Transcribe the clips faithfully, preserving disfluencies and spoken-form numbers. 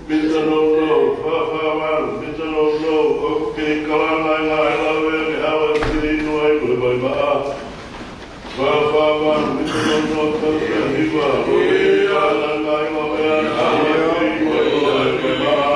Mita nounou, fā fā valu, mita nounou, ʻoku kei kalanga ʻa e ngaahi ʻelave ke hawa tili inu ai mo e vai maʻa. Fā fā valu, mita nounou, tau ke hiva, ʻoku kei kalanga ʻa e ngaahi ʻelave ke hawa tili inu ai mo e vai maʻa.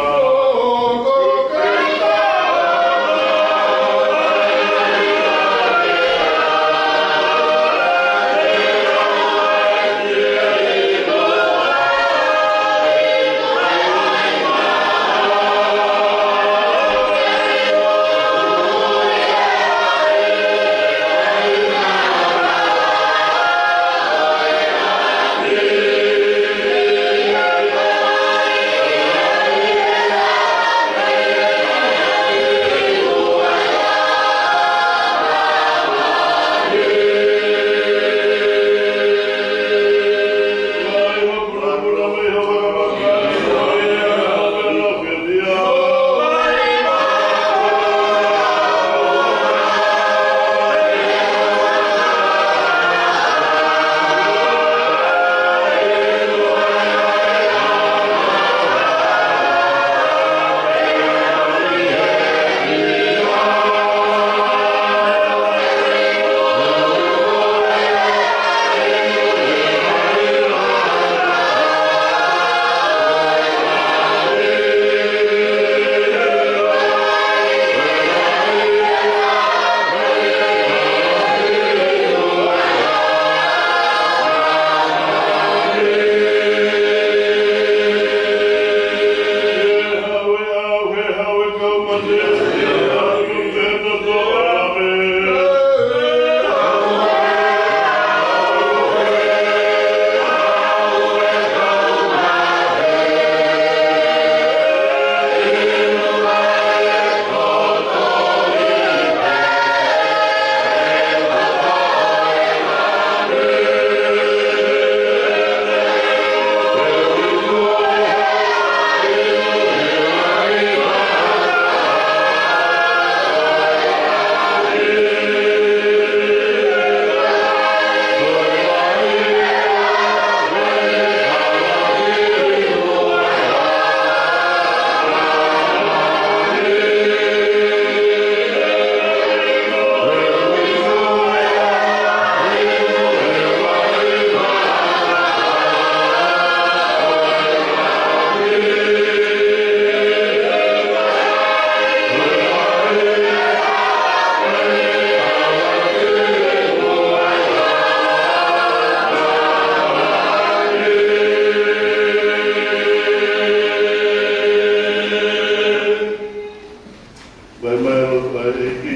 Vai mai ʻa e ʻEiki.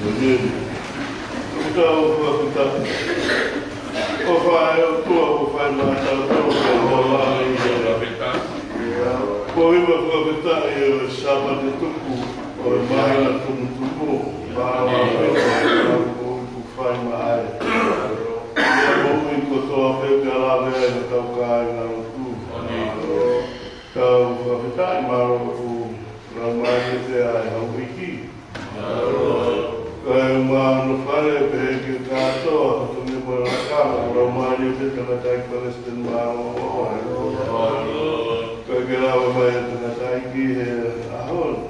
ʻOku tau fakafetaʻi. ʻOfa ʻa e ʻOtua ʻoku fai maʻatautolu, ʻoku tau lave ʻi he fakafetaʻi. Ko e fakafetaʻi ʻo e Sāpate tuku ʻo e māhina tumutumu, mālō ʻa e ʻOtua ʻoku fai maʻae. Ko e moʻui kotoa pē ke lave ai ʻa hotau kāinga lotu. Tau fakafetaʻi, mālō ʻoku Mālie pē ʻa e houʻeiki. Kae ʻumaʻā hono fale pehē ki he kātoa, fatongia mo e lakanga, ʻoku mālie pē tangataʻeiki palesiteni mālōlō. Kae ke lava mai e tangataʻeiki he ʻaho ni,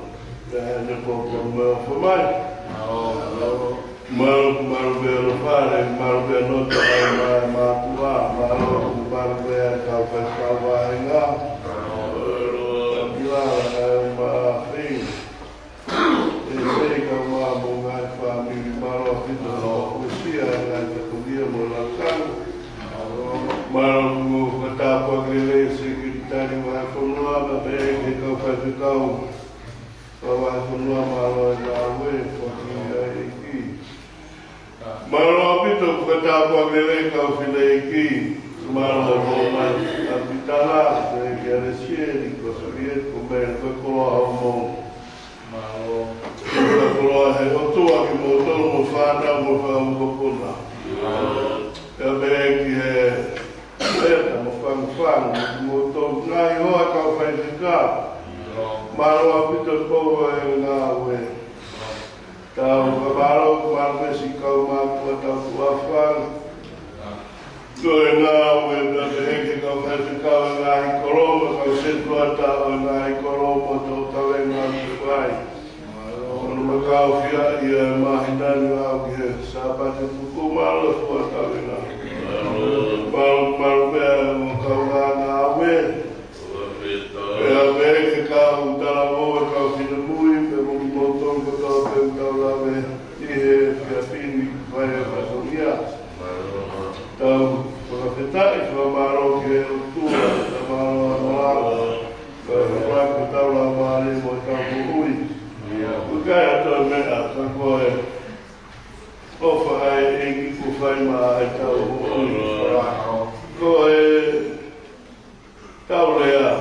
pea ʻi heʻene pōpoaki mai ʻo fai mai. Mālō, mālō pē hono fale, mālō pē hono toʻa mai e mātuʻa, mālō, mālō pē ʻa e kau faifekau vāhenga. Mālō, ʻa Kilala, ʻa e mafi. ʻE sei ka mā mo e ngaahi fāmili, mālō ʻaupito hono aʻusia e ngaahi fatongia mo e lakanga. Mālō mo e fakatapu lelei e sekelitali vahefonua, pea pehē ki he kau faifekau. Kau vahefonua, mālō e ngāue, foaki ʻa e ʻEiki. Mālō ʻaupito, fakatapu lelei kau fineʻeiki. Mālō mo mai ʻa Pitala, pehē kia Lesieli, ko Sulieti, ko Mele, ko e koloa hoʻomou. Mālō. Ko e koloa he ʻOtua kimoutolu mo e fānau mo e fanga mokopuna. Pea pehē ki he Peta mo Fangafanga, mo kimoutolu ngaahi hoa kau faifekau. Mālō ʻaupito e pou e ngāue. Tau fakamālō, mālō pē siʻi kau mātuʻa tau tuʻa fanga. Ko e ngāue pea pehē ki he kau faifekau e ngaahi kolo mo e kau setuata ʻo e ngaahi kolo mo e taʻotavenga ʻoku fai. Mālō, mālō, mou kau fiefia ʻi he māhina ni ʻo aʻu ki he Sāpate tuku, mālō e fua taʻotavenga. Mālō, mālō pē ʻa e kau ngāue. Pea pehē ki he kau talavou, kau finemui, pea mo kimoutolu kotoa pē ʻoku tau lave ʻi he efiafi ni, fai e fatongia. Tau fakafetaʻi, fakamālō ki he ʻOtua, fakamālō ʻa e mālō. Kae fakafetaʻi ki he Laumālie mo ʻetau moʻui. ʻOku ʻikai ha toe meʻa ka ko e ʻofa ʻa e ʻEiki kuo fai maʻa ʻetau moʻui. Ko e tau lea,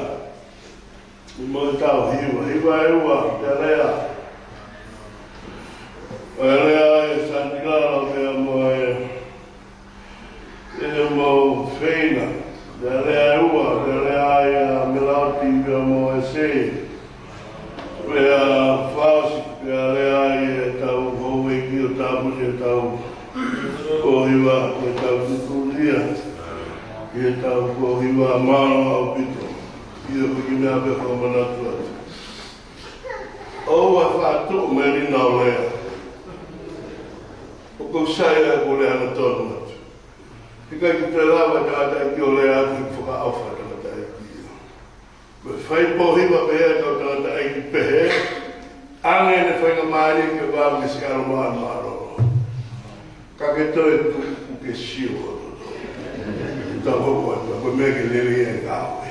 mo e tau hiva, hiva ʻe ua, pea lea. Pea lea ʻa Santilala, pea mo e, pea mo Feina, pea lea ʻe ua, pea lea ʻa Melaoti, pea mo e Sei. Pea Fausi, pea lea ʻa ʻetau houʻeiki ʻo tāpuakiʻi ʻetau kōhiva, ʻetau tuʻutuʻuni, ʻetau kōhiva, mālō ʻaupito. ʻIo, ko e kiʻi meʻa pē fakamanatu atu. ʻOua ʻe faʻa tuʻu mei he lea. ʻOku ou saiʻia ʻoku ou lea hangatonu atu. ʻIkai ke toe lava e tangataʻeiki ʻo lea atu he ʻoku fakaʻofa e tangataʻeiki. Ko e fai pōhiva pē ʻa e kau tangataʻeiki pehē, ʻoange ʻene faingamālie ke vave ke siʻi ʻalu mai mālōlō. Ka ke toe tuku ke sio. Tau hoko atu, ko e meʻa ke lelei ai e ngāue.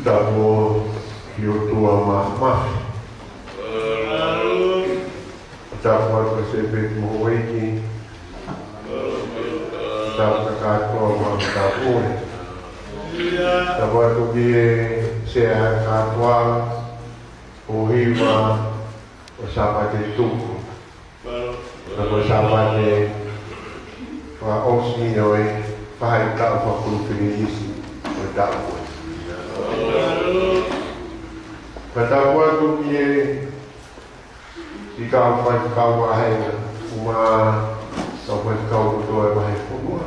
Tapu ki he ʻOtua Māfimafi. Tapu atu ki he sēpeti mo e houʻeiki. Tapu ki he kātoa mo e tapu. Tapu atu ki he sea kātoa ʻo e hiva ʻo e Sāpate tuku. Ka ko e Sāpate fakaʻosi ʻo e faʻahitaʻu fakakonifelenisi ʻo e taʻu ko eni. Ka tapu atu ki he kau faifekau vāhenga, ʻumaʻā e kau faifekau kotoa ʻo e vahefonua.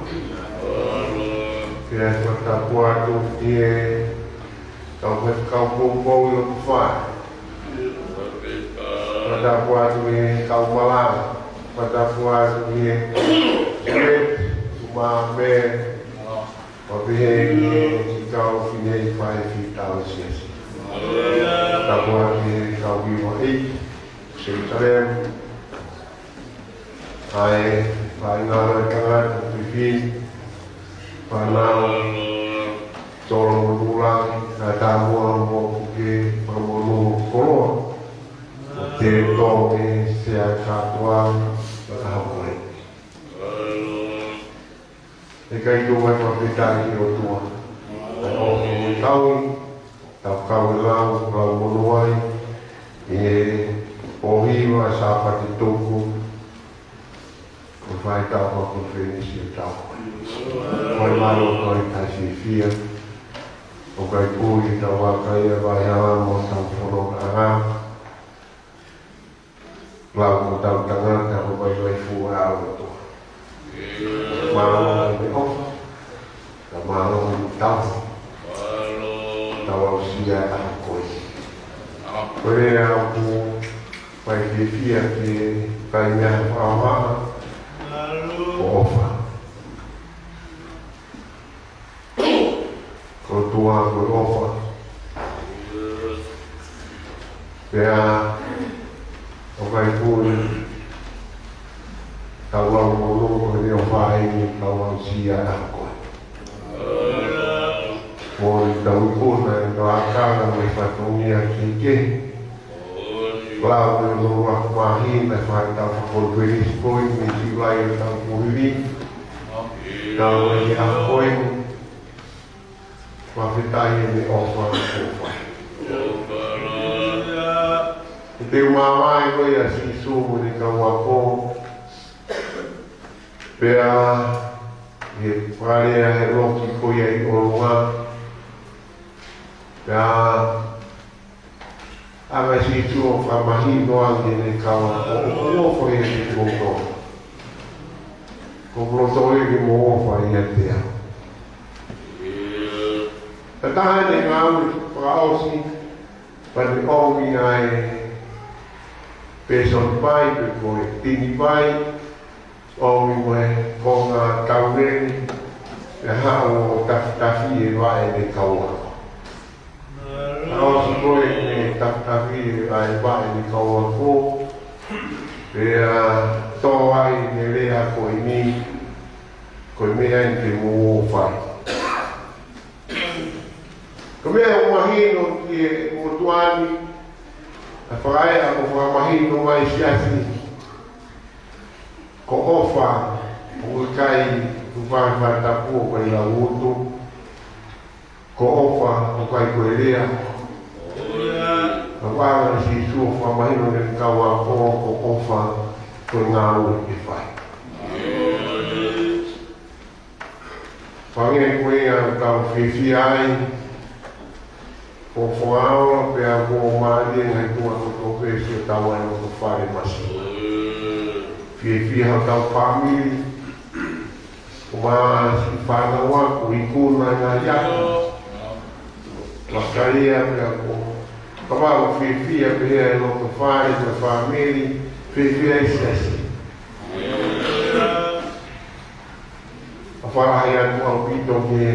Pea fakatapu atu ki he kau faifekau poupou ʻi loto fale. Fakatapu atu ki he kau malanga. Fakatapu atu ki he sēpeti, ʻumaʻā mo e, ʻo pehē ki he kau fefine faifekau ʻo e siasi. Fakatapu atu ki he kau hiva ʻi Selusalema. ʻA e faʻahinga ʻo e tangata fefine, fānau, Solomona Lula, Ngata Moa mo Puke Fakamonū Koloa, ʻo tētō mei he sea kātoa ʻo e ʻaho ko eni. ʻIkai ke u ʻai fakafetaʻi ki he ʻOtua. ʻA e ʻofa mo e tauhi, tau kau e lau, lau monū ai, ʻi he ʻaho hiva Sāpate tuku, ʻo e faʻahitaʻu fakakonifelenisi ʻo e taʻu. Ko e mālō ko e taʻe fiefia, ʻoku ʻikai puli ʻetau vakai ʻa e vaʻe hala mo ʻetau fononga ʻanga. Lau ko hotau tangata, ko e vaivai fua ʻa e ʻOtua. Mālō e ʻofa, ka mālō e tauhi. Tau aʻusia e ʻaho ko eni. Ko e lea ʻoku fai fiefia ki he kai mea fakaʻofa, ko e ʻofa. Ko e ʻOtua ko e ʻofa. Pea ʻoku ʻikai puli ʻetau lau monū ko eni ʻo fai ni tau aʻusia ʻa e ʻaho ko eni. Ko ʻetau ikuna ʻetau ʻakau mo e fatongia kehekehe. Lau mo e lau ʻa e māhina ʻe fai ʻetau fakakonifelenisi ko eni mei Siulai ʻo e taʻu kuo hili. Tau ʻi he ʻaho ko eni. Fakafetaʻi ʻene ʻofa kuo fai. ʻE te u māvae ko ia ʻa Sīsū mo ʻene kau ako. Pea ʻi he fakalea he loki ko ia ʻi ʻolunga. Pea ʻa e Sīsū ʻo fakamahino ange ʻene kau ako ʻoku ou ʻofa ʻiate kimoutolu. Ko hoku loto ʻoku mou ʻofa ʻiate au. Ka taha ʻene ngāue fakaʻosi, pea ne ʻomi ʻa e pēsoni pai pe ko e tini pai, ʻomi mo e konga tauleni, pea haʻu ʻo tafitafi e vaʻe ʻene kau ako. Haʻu ʻo sio ko ē ʻene tafitafi e vaʻe ʻene kau ako, pea tō ai ʻene lea ko eni, ko e meʻa eni ke mou fai. Ko e meʻa ʻoku mahino ki he motuʻa ni, ʻa e fakaʻeʻa ʻoku fakamahino mai siasi. Ko e ʻofa, ʻoku ʻikai ko e fai fakatapu ʻoku ʻikai lauutu. Ko e ʻofa, ʻoku ʻikai ko e lea. Ka ʻoku ʻalu ʻa Sīsū ʻo fakamahino ki heʻene kau ako, ko e ʻofa, ko e ngāue ke fai. Hangē ko ia ʻoku tau fiefia ai, ko Fakaola pea ko Mālie ngaahi tuʻa kotoa pē siʻotau ʻi loto fale masiva. Fiefia hotau fāmili, ʻumaʻā siʻi fānau ako, ikuna ngaahi ako. Makaia pea ko Kavau fiefia pē ʻi loto fale mo e fāmili, fiefia ʻi siasi. ʻOfa lahi atu ʻaupito ki he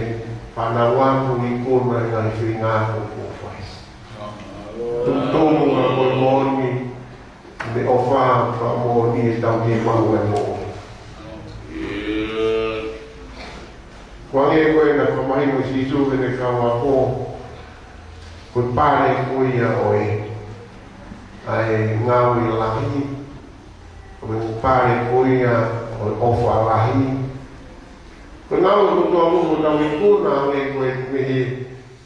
fānau ako, ikuna ngaahi feinga ako kuo fai. Tuʻutuʻu ka ko e moʻoni, ne ʻofa fakamoʻoni ʻetau kei maʻu e moʻoni. Ko e hangē ko ē naʻe fakamahino ʻe Sīsū ki heʻene kau ako, Ko e pale ko ia ʻo e, ʻa e ngāue lahi, ko e pale ko ia ʻo e ʻofa lahi. Ko e ngāue kotoa ʻoku tau ikuna, ʻa e ko e meʻa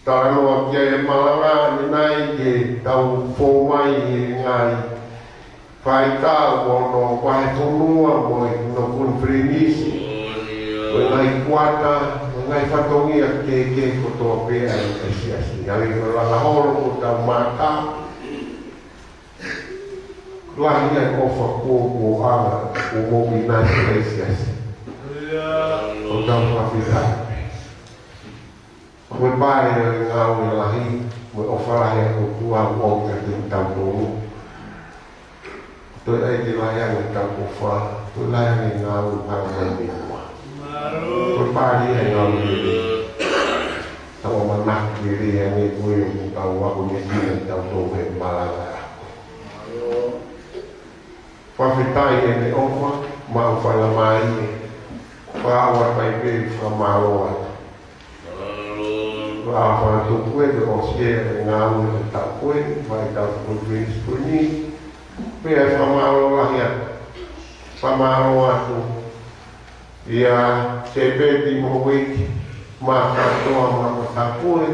talanoa ki ai e malanga, ʻanenai ke tau fou mai he ngaahi faitau mo hono vahefonua mo hono konifelenisi, mo e ngaahi kuata, mo e ngaahi fatongia kehekehe kotoa pē ʻa e siasi. ʻA ia ko e langa holo ʻoku tau mātā, lahi ʻa e ʻofa kuo, kuo ʻanga, kuo moʻui nai ʻa e siasi. ʻOku tau fakafetaʻi. Ko e pale ʻo e ngāue lahi, mo e ʻofa lahi ʻa e ʻOtua ʻoku ʻomi kiate kitautolu. Toe ʻai ke lahi ange ʻetau ʻofa, toe lahi ange e ngāue ʻoku hanga mai mei muʻa. Ko e pale ʻo e ngāue lelei. Tau ʻamanaki lelei ange ko e ʻoku tau ako mei kinautolu he malanga ako. Fakafetaʻi ʻene ʻofa, maʻu faingamālie, fakaʻau atu ai pē fakamālō atu. Fakafetaʻi atu ko e ʻosi e ngāue ʻo e taʻu ko eni, fai taʻu ko eni, pea fakamālō lahi atu. Fakamālō atu. ʻIa, Sepeti mo Uiki, Makatoa mo Matapule.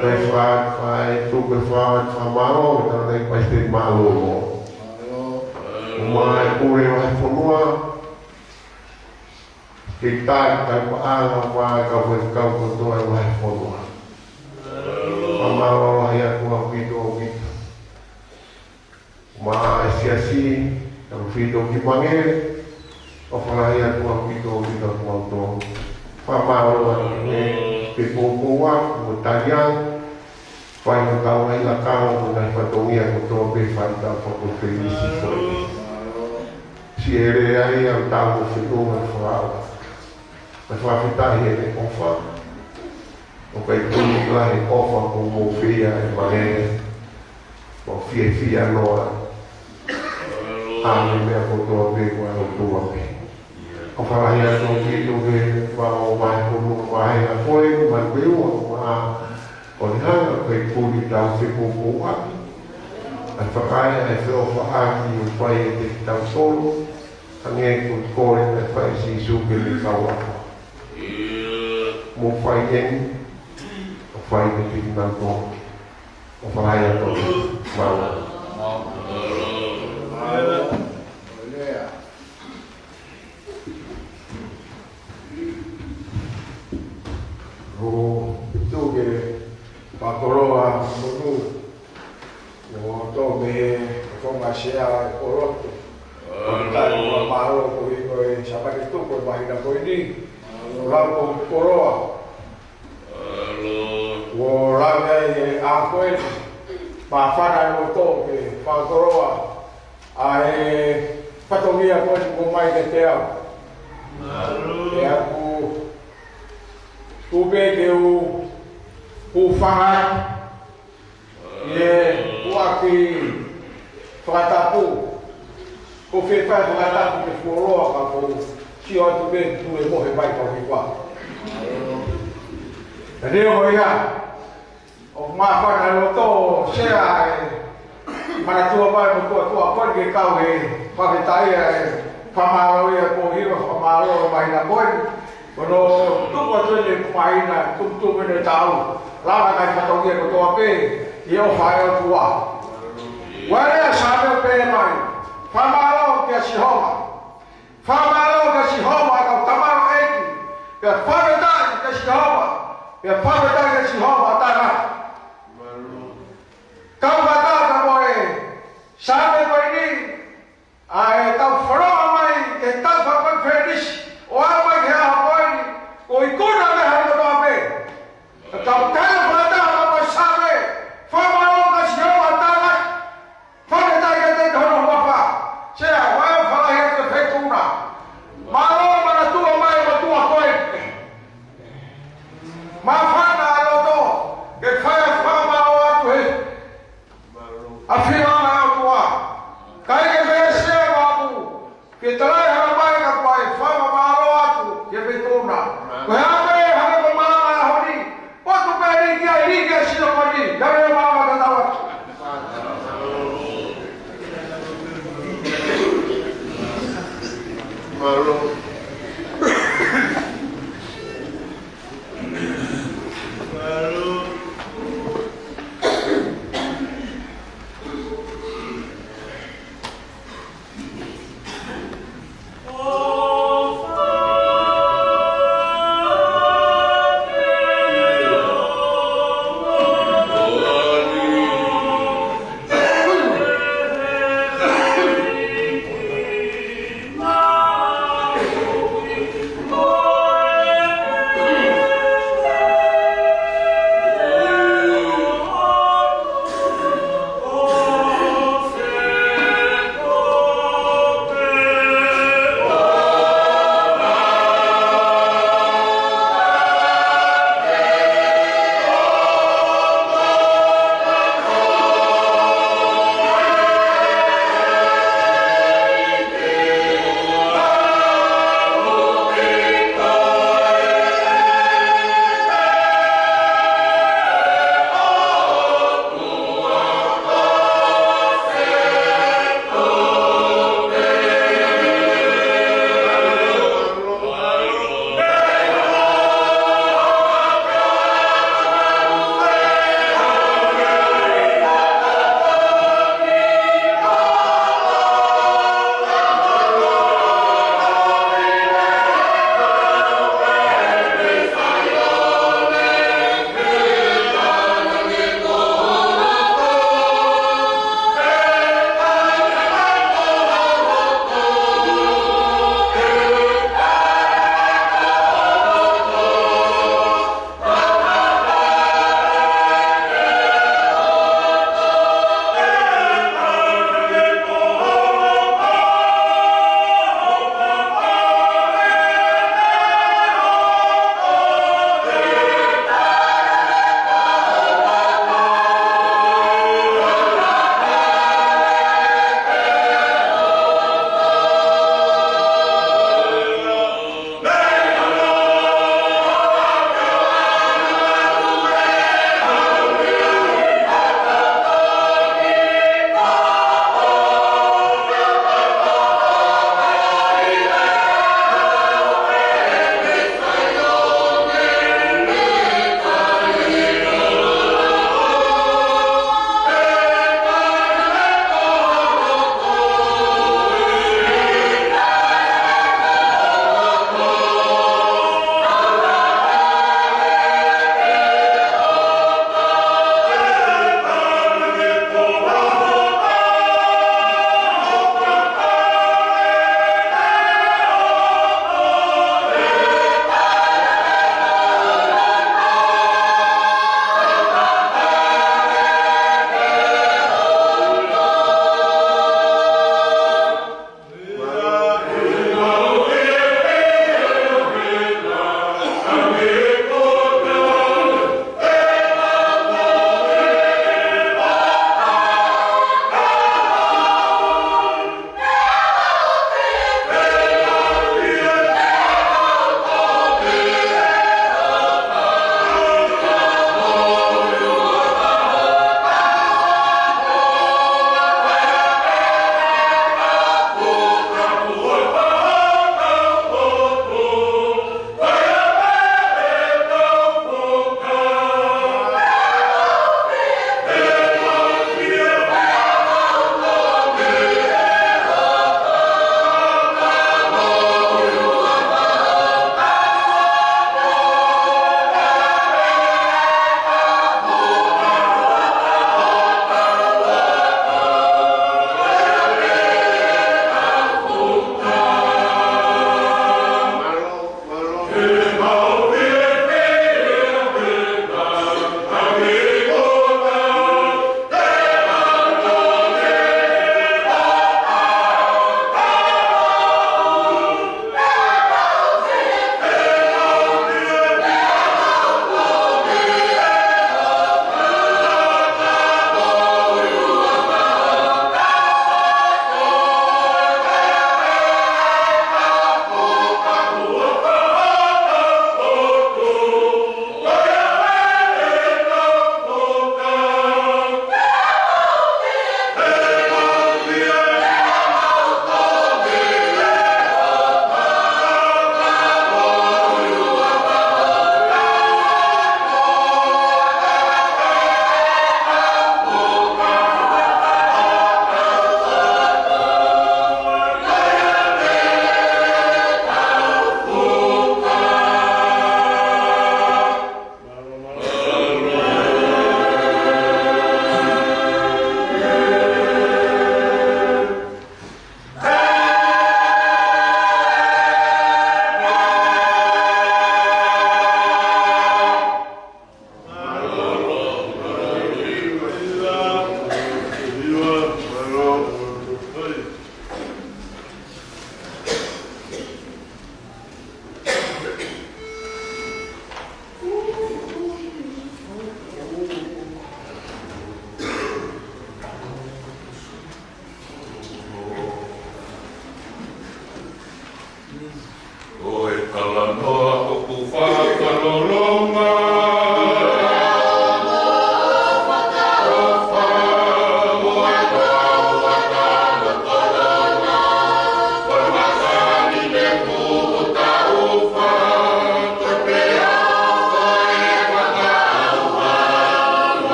Pea fai, fai, tuku e fai, fakamālō, tau nei Palesiteni Mālōlō. Mo e Pule Vahefonua, ke tai kai paʻanga, fai, kau fai, kau kotoa e vahefonua. Fakamālō lahi atu ʻaupito, ʻaupito. Maʻa e siasi, tautefito ki Mangele, ʻofa lahi atu ʻaupito, ʻaupito kiate kimoutolu. Fakamālō atu he, he poupou atu, mo taliau, fai mo tau ai lakanga, mo e ngaahi fatongia kotoa pē fai tau fakakonifelenisi ko eni. Siʻi lelei ai ʻa e tau mo fenua mo fakaʻau. Mo fakafetaʻi heʻene ʻofa. ʻOku ʻikai puli lahi e ʻofa kuo mou fai ʻi Mangele. Mau fiefia noa ʻa e meʻa kotoa pē ko e ʻOtua pē. ʻOfa lahi atu ʻaupito ki he vahefonua, vahe ʻa ko eni, Manurewa, mo Onehunga, ʻoku ʻikai puli tau fepoupou atu. ʻA e fakaʻai, ʻa e feʻofaʻaki ʻoku fai ʻe kitautolu. Hangē ko e kole naʻe fai ʻe Sīsū ki heʻene kau ako. Mou fai eni, ʻo fai eni kiate kinautolu. ʻOfa lahi atu. Mālō. Ko e tuʻu ke fakakoloa monū. ʻO tō mei he Tonga Sea ʻo e Koloto. ʻO tai ua mālō ko e hiko e Sāpate tuku e māhina ko eni. ʻO lau ko koloa. ʻO lau ai e ʻaho ko eni. Māfana ʻi loto ke fakakoloa ʻa e fatongia ko eni kuo ʻomai kiate au. ʻE aku tupe ke u hūfanga ʻi he ʻuluaki fakatapu. Ko e fai fakatapu ke fuoloa ka ko u sio atu pē ʻoku tuʻu e mohe mai kau hiko. Ka neongo ia, ʻoku māfana ʻi loto Sea e manatua mai mo tuʻa tuʻa ko eni ke kau he fakafetaʻi ʻa e fakamālō ia ko hiva fakamālō e māhina ko eni. Ko hono tuku atu eni e māhina, tuku atu eni e taʻu. Lava e ngaahi fatongia kotoa pē, ʻi he ʻofa ʻa e ʻOtua. Ko e lea ʻa e Saame ʻoku pehē mai, fakamālō kia Sihova. Fakamālō kia Sihova ʻa e kau tamaioʻeiki. Pea fakafetaʻi kia Sihova. Pea fakafetaʻi kia Sihova ʻa e tangata. Kau fakataha mo e Saame ko eni, ʻa e tau foloa mai ke tau fakakonifelenisi, ʻo aʻu mai ki he ʻaho ko eni, ʻoku ikuna mei he ʻaho kotoa pē. Ka tau tala fakataha mo e Saame, fakamālō kia Sihova ʻa e tangata, fakafetaʻi kiate ia hono huafa. Sea, ʻofa lahi atu ki he feituʻu na. Mālō e manatua mai mo tuʻa ko eni. Māfana ʻi loto.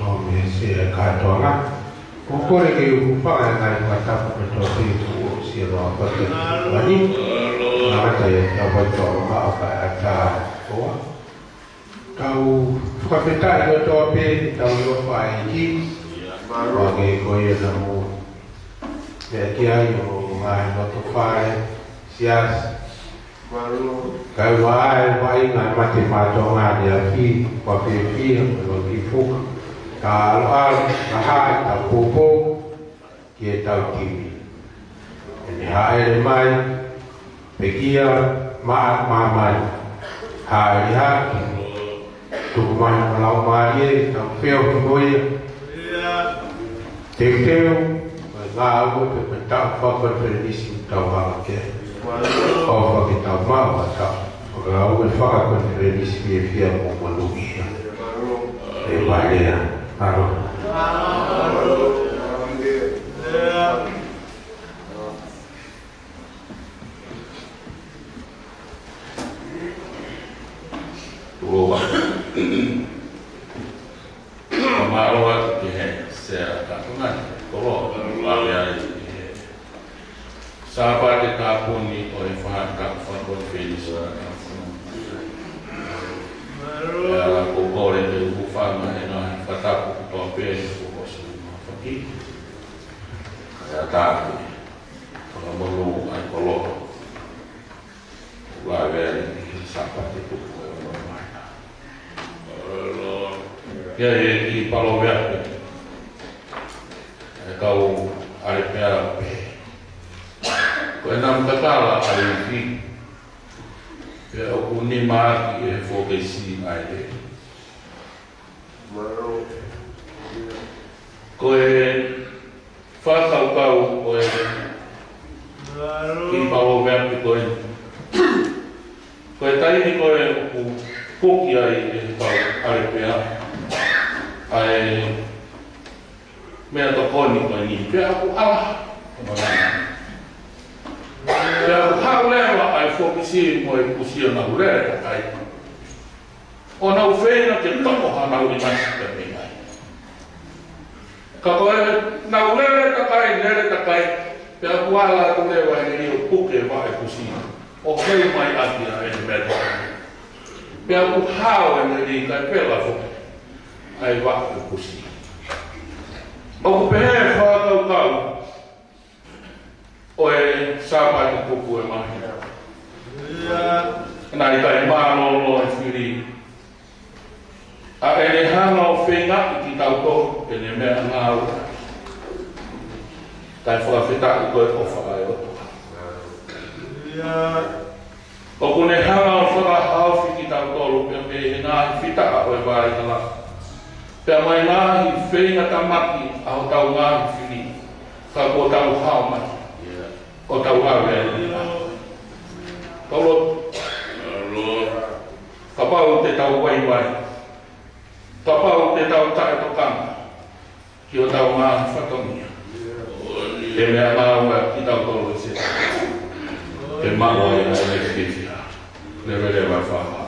ʻO mei he sea kātoanga. ʻOku ou kole ke u hūfanga he ngaahi fakatapu kotoa pē kuo ʻosi ʻa e fakatapu mani. Ngata ia ki he ʻaupito ʻa e maʻu ʻa e ʻatā kotoa. Tau fakafetaʻi kotoa pē, tau ʻofa ʻEiki. ʻOku ʻikai ko ia naʻa mou meʻa ki ai ʻo ngaahi loto fale, siasi. Kae ʻoua ʻe vaʻinga mate mātuʻa ngā ni afi, ʻoku fiefia, ʻoku ki fuka. Ka ʻalu ʻalu, ka haʻi, tau poupou, ki he tau timi. ʻEne hāʻele mai, pekia, maʻa, māmani. Hāʻele hake, tuku mai mo e laumālie, tau feohi mo ia. Teuteu, mo e ngāue pē pē tau fakakonifelenisi tau hanga ke. ʻOfa ke tau maʻu ʻa e tau. Ngāue fakakonifelenisi fiefia mo monūʻia. ʻE Malia. Aro. Tuloa. Fakamālō atu ki he sea kātoanga, kolo, lave ai ki he Sāpate tāpuni ʻo e fānau fakakonifelenisi ʻa e kātoanga. ʻOku ou kole ke u hūfanga he ngaahi fakatapu kotoa pē kuo ʻosi ʻa e fakatapu. Kae ʻatā ke fakamonū ʻa e kolo. Lave ai ki he Sāpate kuo ʻosi ʻa e fānau. Pea ʻi he kiʻi palōveape ʻa e kau ʻAlepea pē. Ko e namu tatala ʻa e ifi. Pea ʻoku nima ʻaki ʻe he fōkesi ʻa e lele. Ko e fakakaukau ʻo e kiʻi palōveape ko eni. Ko e taimi ko ē ʻoku puke ai ʻe he kau ʻAlepea ʻa e meʻatokoni ko eni, pea ʻoku ʻala. Pea ʻoku haʻu leva ʻa e fōkesi mo e kusia naʻa nau lele takai. ʻO nau feinga ke toʻo hanau ʻinasi pē mei ai. Ka ko ʻenau lele takai, lele takai, pea ʻoku ʻala atu leva ʻe he lele ʻo puke vaʻe kusi. ʻO heu mai ʻaki ʻa e meʻa. Pea ʻoku hao ʻe he lele kae pela foki ʻa e vaʻe kusi. ʻOku pehē fakakaukau ʻo e Sāpate kupu ʻe mahi. Naʻe ʻikai mālōlō e fili. ʻA ʻene hanga ʻo feingaʻi kitautolu ke ne meʻangāue. Kae fakafetaʻi ko e ʻofa ʻa e ʻOtua. ʻOku ne hanga ʻo fakahaofi kitautolu pea mei he ngaahi fitaʻa ʻo e vaʻe kala. Pea mei he ngaahi feingaʻi tāmaki ʻa hotau ngaahi fili. Ka kuo tau hao mai. ʻO tau lave ai. Tolo. Kapau te tau vaivai. Kapau te tau taʻetokanga ki hotau ngaahi fatongia. Ke meʻangāue kitautolu ʻi he Sētane. Ke maʻu ai ʻa e fiefia. Leveleva e fāfā.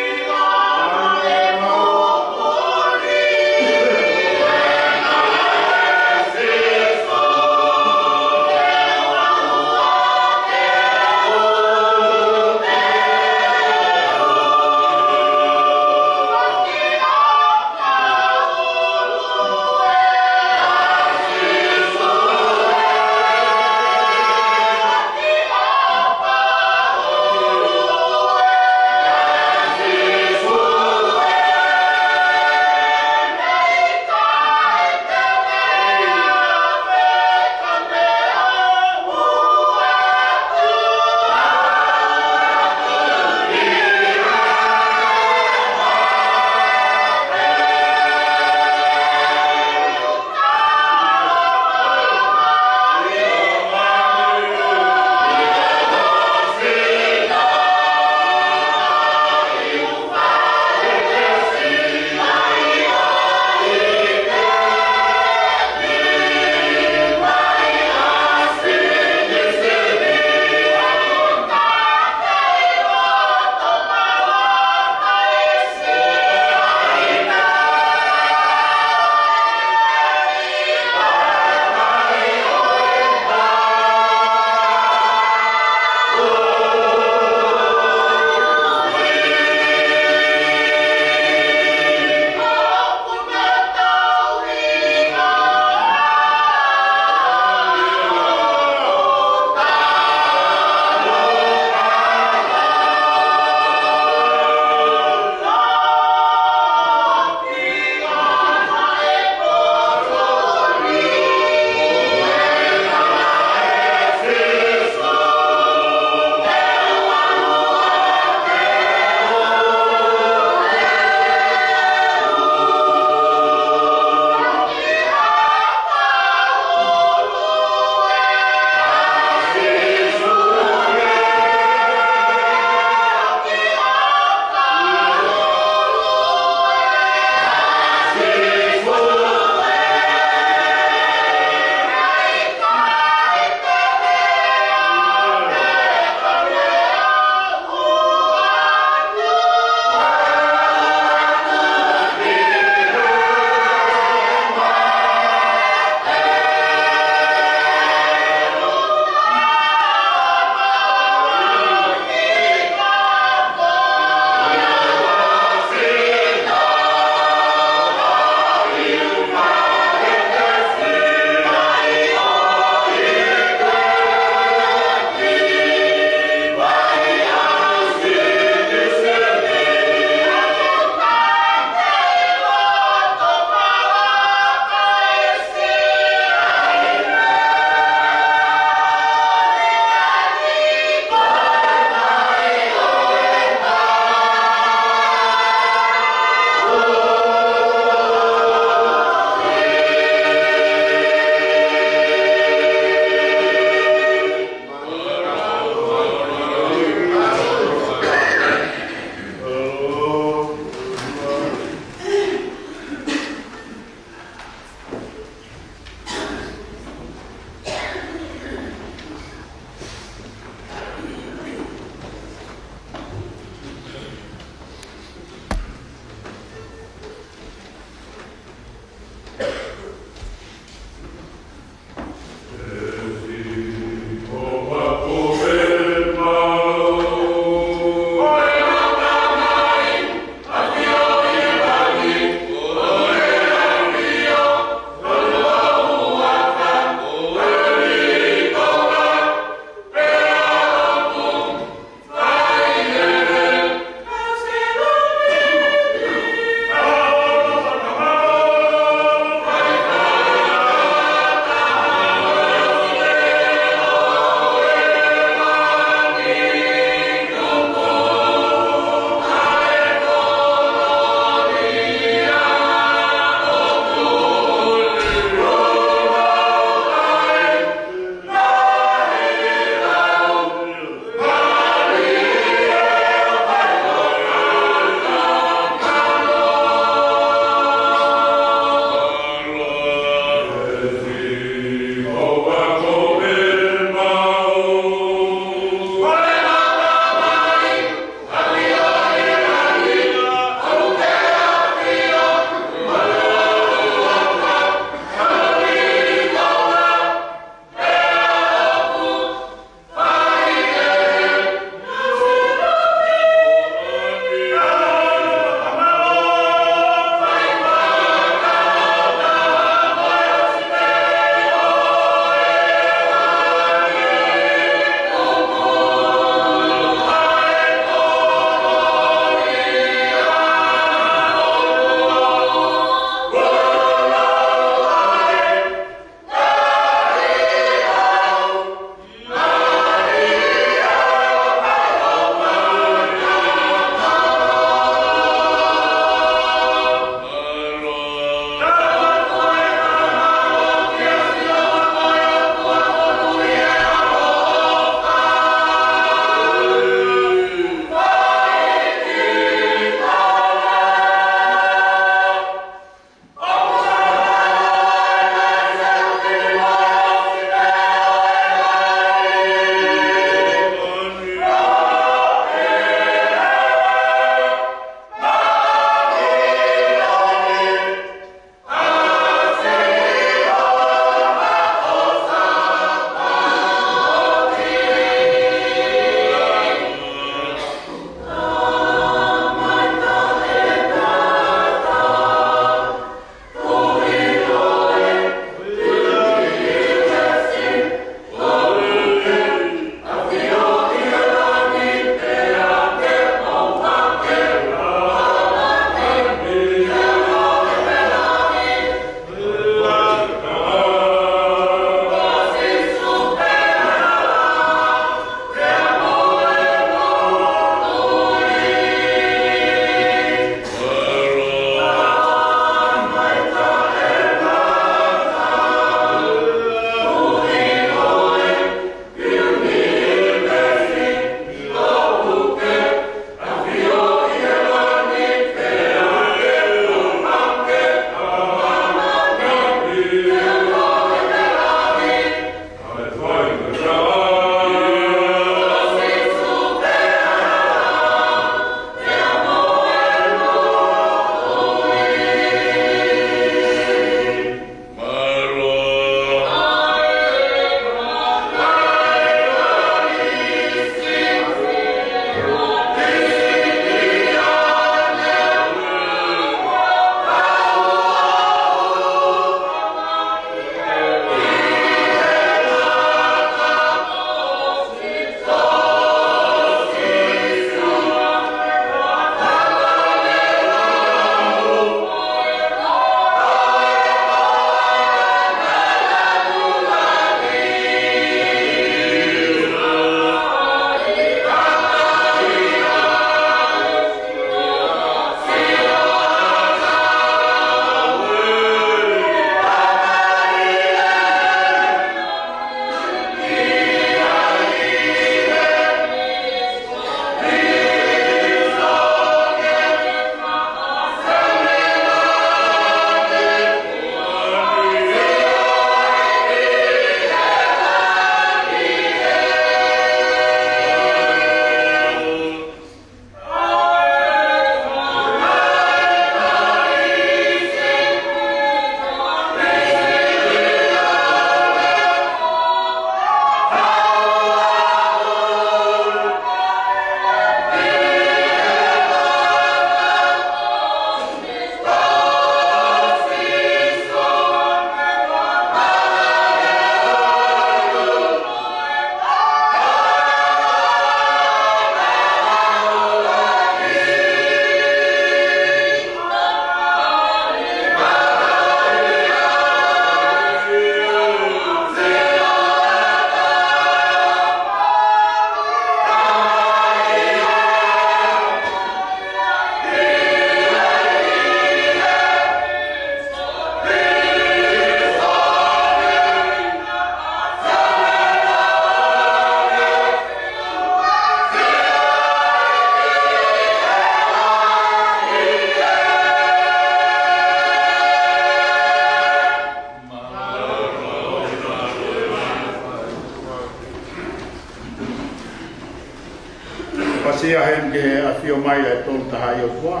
Asia heni ki he ʻafio mai ʻa e Tolu Tahaʻi ʻOtua.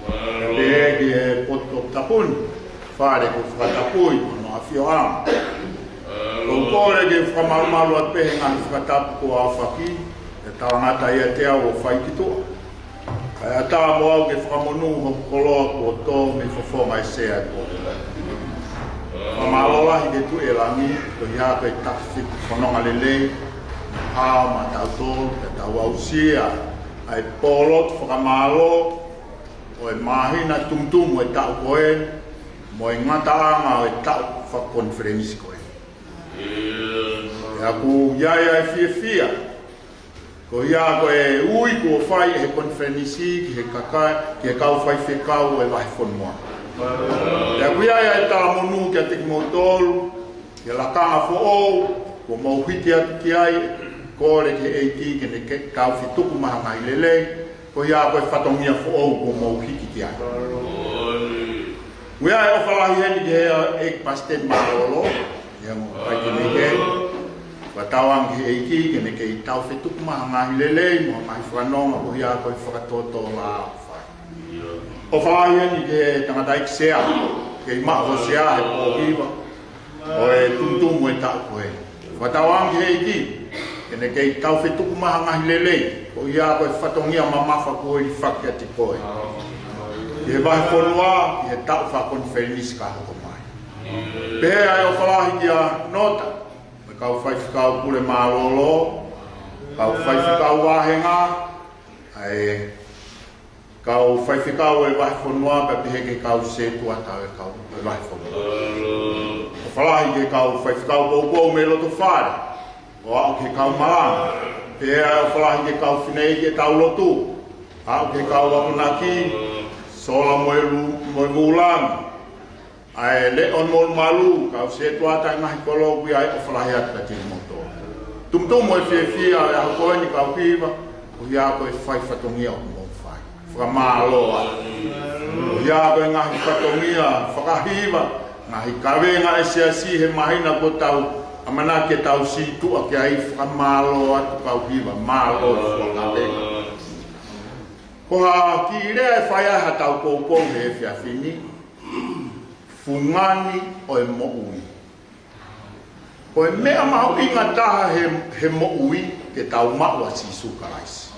Pea pehē ki he potu tapu ni, fale kuo fakatapui mo hono ʻafioʻanga. ʻOku ou kole ke fakamalumalu atu pē he ngaahi fakatapu kuo aofaki, ʻe talangata ʻiate au ʻo fai ki tuʻa. Kae ʻatā mo au ke fakamonū hoku koloa kuo tō mei he fofonga ʻo e sea kuo tō. Fakamālō lahi ki he Tuʻi ʻo Langi, ko ia ko e taʻu fitu fononga lelei, hao maʻatautolu, ke tau aʻusia ʻa e pōlotu fakamālō ʻo e māhina, tumutumu ʻo e taʻu ko ē, mo e ngataʻanga ʻo e taʻu fakakonifelenisi ko ē. Pea ʻoku ʻi ai ʻa e fiefia, ko ia ko e ui kuo fai ʻe he konifelenisi ki he kakai, ki he kau faifekau ʻo e vahefonua. Pea ʻoku ʻi ai ʻa e talamonū kiate kimoutolu, ki he lakanga foʻou kuo mou hiki atu ki ai, kole ki he ʻEiki ke ne kei tau fetuku mai ha ngaahi lelei, ko ia ko e fatongia foʻou kuo mou hiki ki ai. ʻOku ʻi ai ʻa e ʻofa lahi heni ki he ʻEiki Palesiteni Mālōlō, ʻi he ongo paikene ke fakatauange ki he ʻEiki ke ne kei tau fetuku mai ha ngaahi lelei mo ha ngaahi fakanonga, ko ia ko e fakatōtō lā ʻoku fai. ʻOfa lahi heni ki he tangataʻeiki sea, kei maʻu ho sea he pō hiva ʻo e tumutumu ʻo e taʻu ko ē. Fakatauange ki he ʻEiki ke ne kei tau fetuku mai ha ngaahi lelei, ko ia ko e fatongia mamafa kuo hilifaki kiate koe, ki he vahefonua, ki he taʻu fakakonifelenisi ka hoko mai. Pehē ʻa e ʻofa lahi kia Nota, mo e kau faifekau pule mālōlō, kau faifekau vāhenga, ʻa e kau faifekau ʻo e vahefonua, pea pehē ki he kau sētuata ʻo e kau ʻo e vahefonua. ʻOfa lahi ki he kau faifekau poupou mei loto fale, ʻo aʻu ki he kau malanga. Pea ʻofa lahi ki he kau fineʻeiki ʻetau lotu, aʻu ki he kau akonaki, sola mo e lu-, mo e vūlangi, ʻa e leʻo mo e malu, kau sētuata ʻi he ngaahi kolo, ʻoku ʻi ai ʻa e ʻofa lahi atu kiate kimoutolu. Tumutumu ʻo e fiefia ʻo e ʻaho ko eni, kau hiva, ko ia ko e fai fatongia ʻoku mou fai. Fakamālō atu. Ko ia ko e ngaahi fatongia fakahiva, ngaahi kavenga ʻa e siasi he māhina kuo tau ʻamanaki ke tau sītuʻa ki ai, fakamālō atu kau hiva, mālō e fua kavenga. Ko ha kiʻi lea ʻe fai ai haʻatau poupou he efiafi ni, fungani ʻo e moʻui. Ko e meʻa mahuʻinga taha he, he moʻui ke tau maʻu ʻa Sīsū Kalaisi.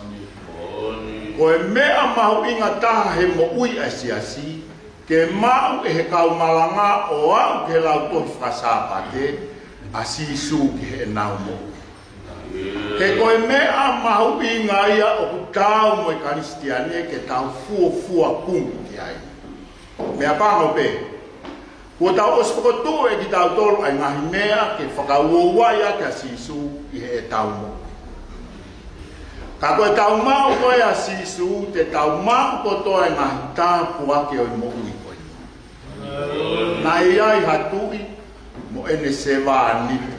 Ko e meʻa mahuʻinga taha he moʻui ʻa e siasi ke maʻu ʻe he kau malanga ʻo aʻu ki he lautohi fakasāpate ʻa Sīsū ki heʻenau moʻui. He ko e meʻa mahuʻinga ia ʻoku taau mo e Kalisitiane ke tau fuofua kumi ki ai. Meʻapango pē, kuo tau ʻosi fokotuʻu ʻe kitautolu ʻa e ngaahi meʻa ke fakauouai ʻaki ʻa Sīsū ʻi heʻetau moʻui. Ka ko ʻetau maʻu ko ē ʻa Sīsū, te tau maʻu kotoa e ngaahi tāpuaki ʻo e moʻui ko ē. Naʻe ʻi ai ha tuʻi mo ʻene sevāniti.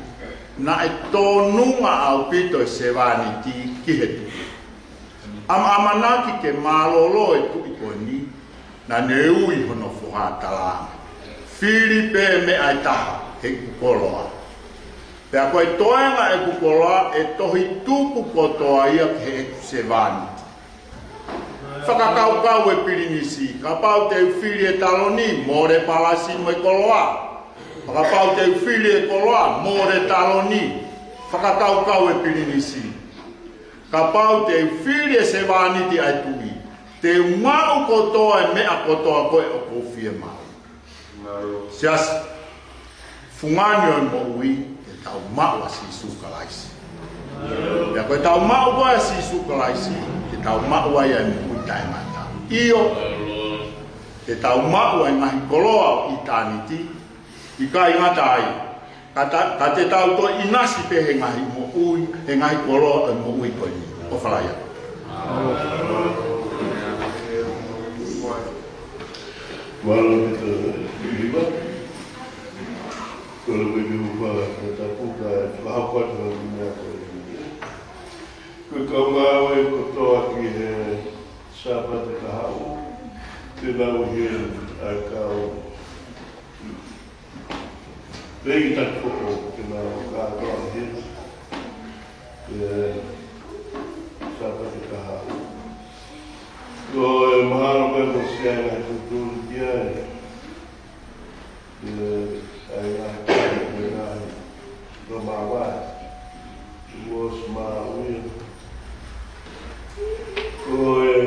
Naʻe tōnunga ʻaupito e sevāniti ki he tuʻi. ʻAma-, ʻamanaki ke mālōlō e tuʻi ko eni, naʻa ne ui hono foha talaange, fili pē meʻa ʻe taha heʻeku koloa. Pea ko e toenga ʻeku koloa ʻe tohi tupu kotoa ia ki heʻeku sevāniti. Fakakaukau e pilinisi, kapau te u fili e taloni, mole palasi mo e koloa. Kapau te u fili e koloa, mole taloni. Fakakaukau e pilinisi. Kapau te u fili e sevāniti ʻa e tuʻi, te u maʻu kotoa e meʻa kotoa ko ē ʻoku ou fiemaʻu. Siasi, fungani ʻo e moʻui ke tau maʻu ʻa Sīsū Kalaisi. Pea ko ʻetau maʻu ko ē ʻa Sīsū Kalaisi, ke tau maʻu ai ʻa e moʻui taʻengata. ʻIo, ke tau maʻu ʻa e ngaahi koloa ʻo ʻitāniti, ʻikai ngata ai, ka ta-, ka te tau toe ʻinasi pē he ngaahi moʻui, he ngaahi koloa ʻo e moʻui ko eni. ʻOfa lahi atu. Mālō ʻaupito, Hiva. Kole ke u fakatapu kae fakahoko atu ha kiʻi meʻa ko eni. Ko e kau ngāue kotoa ki he Sāpate kahaʻu, te nau ʻi heni ʻa e kau leʻitaki foʻou, te nau kātoa ʻi heni. ʻE, Sāpate kahaʻu. ʻa e ngaahi tuʻutuʻuni ki ai. ʻE, ʻa e ngaahi kai, ʻa e ngaahi lōmāvae. Kuo ʻosi maʻu ia. Ko e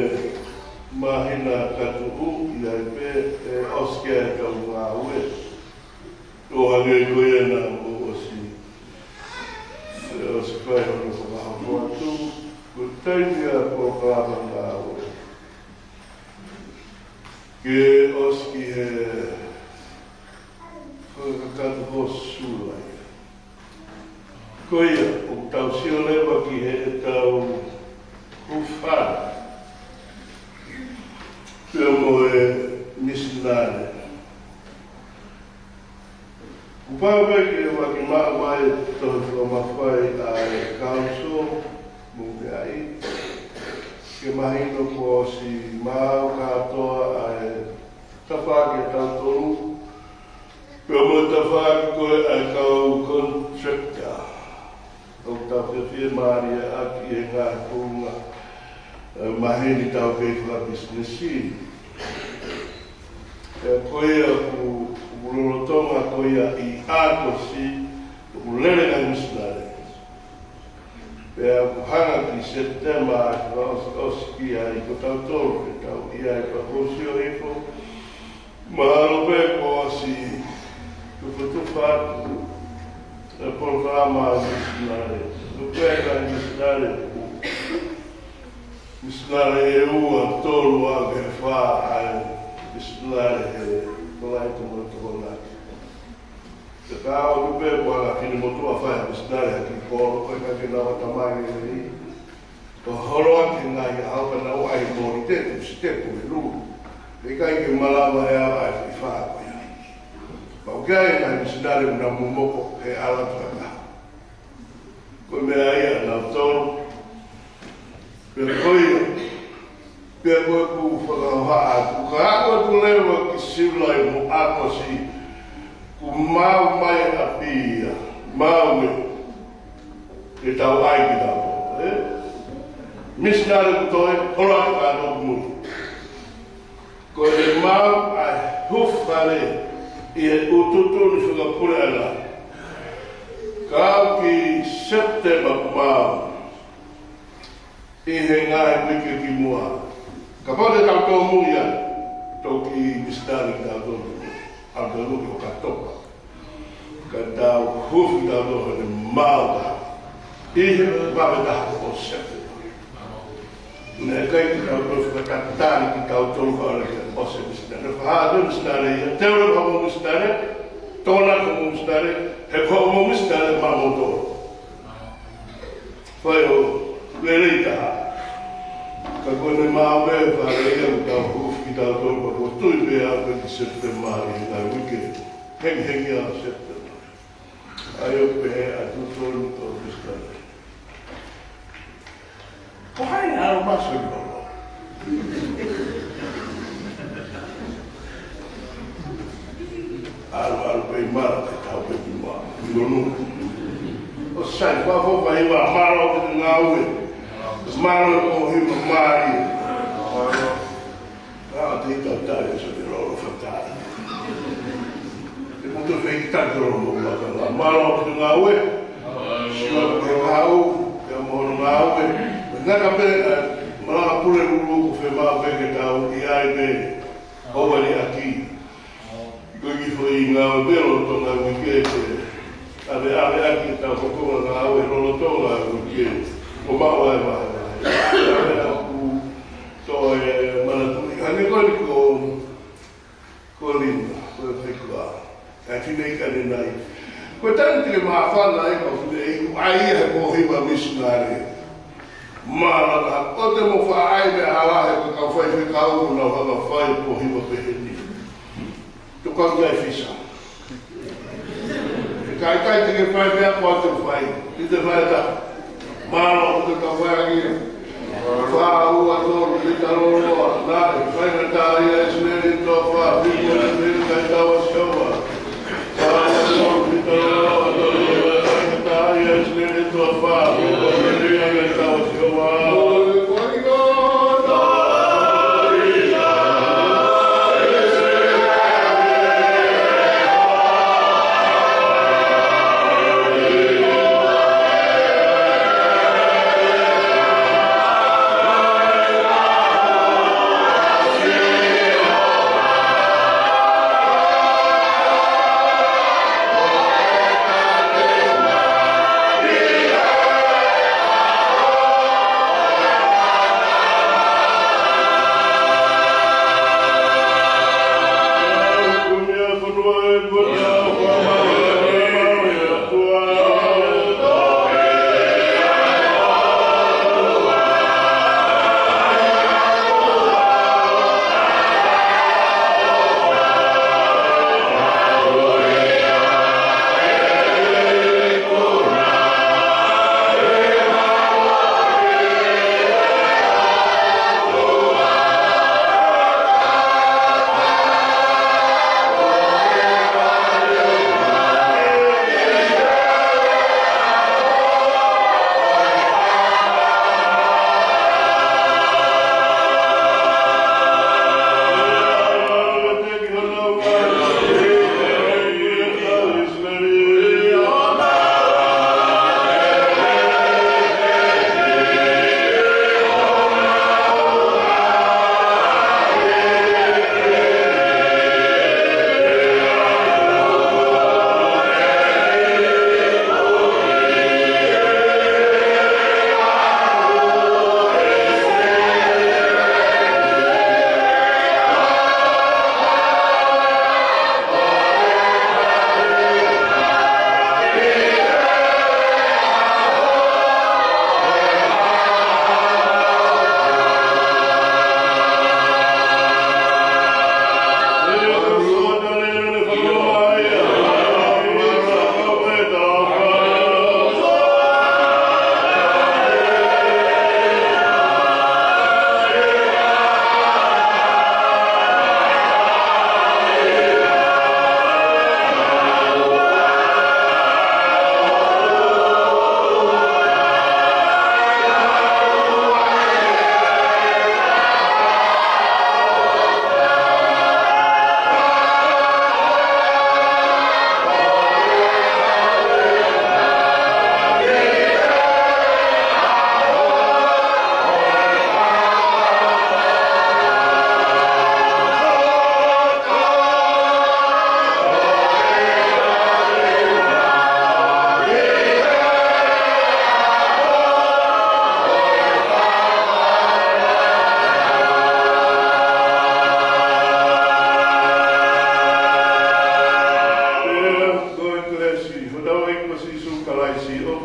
māhina ka tuʻu ʻi ai pē, ʻe ʻosi ki ai ʻetau ngāue. ʻO hangē ko ia naʻa mou ʻosi, ʻe ʻosi fai hono fakahoko atu, ko e taimi ʻa e polokalama ngāue. Ke ʻosi ki he fakakakato ko Sula ia. Ko ia, ʻoku tau sio leva ki heʻetau hūfanga. Pea mo e misinale. Kuo pau pē ke ʻoua ke maʻu mai e tohi fakamafai ʻa e Council, mo e meʻa ai. Ke mahino kuo ʻosi maʻu kātoa ʻa e tafaʻaki ʻatautolu. Pea mo e tafaʻaki ko ē ʻa e kau contractor. ʻOku tau fiefiefiemālieʻaki he ngaahi kuonga, ʻe, maheni tau kei fakapisinisi. Pea ko ia ʻoku, ʻoku lolotonga ko ia ʻi ʻAokosi, ʻoku lele ngaahi misinale. Pea ʻoku hanga ki Sepitema ʻa e fakaʻosiʻosi ki ai ko tautolu, ke tau ʻi ai pea ko sio hifo. Mahalo pē kuo ʻosi tufotufa atu e polokalama ʻa e misinale. Tuku pē ʻa e misinale ʻoku, misinale ʻe ua, tolu ʻa e fā ʻa e misinale he Kalaiti mo Tokonaki. Te ka ʻoku pē kuo ʻosi finemotuʻa fai misinale ʻa e kiʻi polo, ko e ka ke nau ʻatamai e lelei. Ko holo ake ngaahi ʻaho ka nau ʻai mōlite, tuʻu sitepu he lulu. ʻIkai ke malava he ʻaho ʻa e fā ko ia. Pau ke ʻai ngaahi misinale ʻoku nau momoko he ʻalu atu ha taha. Ko e meʻa ia ʻanautolu. Pea ko ia, pea ko e ʻoku fakahohaʻa atu, ka aʻu atu leva ki Siulai mo ʻAokosi, kuo maʻu mai ʻa e ʻapi ia, maʻu e, ke tau ʻai kitautolu, ē? Misinale kuo toe, holo atu kātoa ki mui. Ko e maʻu ʻa e hūfanga ʻi he tuʻutuʻuni fakapuleʻanga. Ka aʻu ki Sepitema kuo maʻu ʻi he ngaahi uike kimuʻa. Kapau te tau tōmui ia, toki misinale kitautolu, ʻa e ʻaho ʻo Okatopa. Ka tau huufi kitautolu he maʻu ʻa e ʻi he vave taha ʻo Sepitema. Naʻe ʻikai ke tau toe fakatatali kitautolu ka ʻalu ke ʻosi e misinale. Fakahā atu e misinale ia, teu leva hoʻomou misinale, tokanga ki hoʻomou misinale, he ko hoʻomou misinale maʻamoutolu. Fai ʻo lelei taha. Ka ko ʻene maʻu e fale ia ʻoku tau huufi kitautolu pea kuo tui pē ʻa e ki Sepitema ʻi he ngaahi uike hengihengi ʻa Sepitema. ʻA ia ʻoku pehē ʻa e tuʻutuʻuni ʻo Krisitale. Ko hai naʻa ʻalu maso i lolo? ʻAlu, ʻalu pē ʻi mala ke tau pē ki mā. ʻI lonu. ʻOsi sai, fafo, fai wa, mālō ki he ngāue. Mālō ko hiva mālie. Ka te i tau tali, so te lolo fatai. Te moto fei ki tau lolo mo maka la. Mālō ki ngāue. Siua ko e kau, ke mo hono ngāue. Ngaka pē, ē, malanga pule lulu ko fe mā pē ke tau ʻi ai pē. ʻOua liʻaki. Ko e kiʻi foʻi ngāue pē lolotonga uike ke. ʻAve, ʻave ʻaki tau kokonga ngāue lolotonga uike. Ko maʻu ai maha. ʻAve ʻaku Toe manatuʻi, hangē ko eni ko, ko Lina, ko e fekua. ʻAi finei ka ne nai. Ko e taimi te ke māfana ai, ko finei, ʻai ia he pōhiva misinale. Mālanga, ko te mo faʻai me ala he ko kau faifekau, ko nau hanga fai pōhiva peheni. Tuku ange e fisa. Ka ʻikai te ke fai meʻa ko atu fai. Te te fai ta. Mālō, te ka fai ange. Fā, ua, tolu, te ta loloa. Naʻe, fai na tā ia e sineri to fā. Fiko e sineri kai tau a siawa. Fā, ua, tolu, te ta loloa. Tolu, fai na tā ia e sineri to fā. Fiko e sineri kai tau a siawa.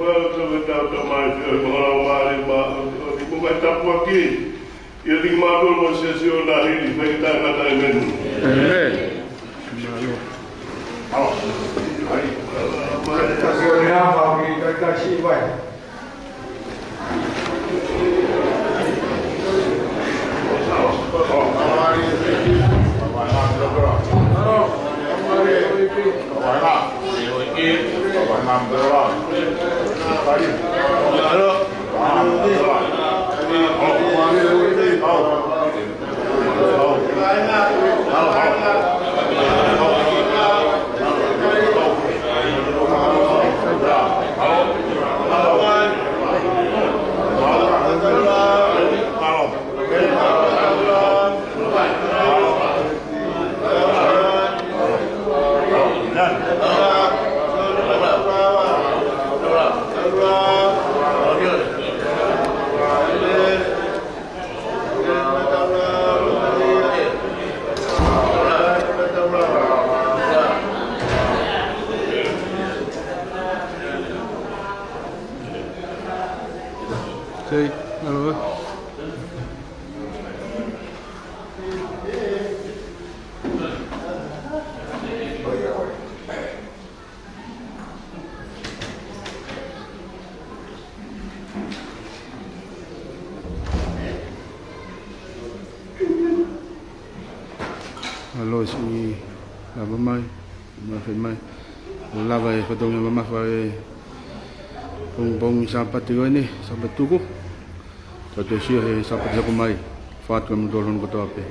Tau, tau, tau, tau, mai, tau, tau, mai, tau, tau, tau, mai, tapuaki. ʻIo, tiki mātou mo Sēsū ʻo nahili, fai taʻengata, ʻēmeni. ʻĒmeni. Mālō. Kasi o le hapa, ki kai kasi vai. Sei, alo, eh. ʻAlo, siʻi lava mai, mamafa mai. ʻO lava e fatongia mamafa e pongipongi Sāpate ko eni, Sāpate tuku. Tau toe sio he Sāpate hoko mai, fatu e mutolu hono kotoa pē.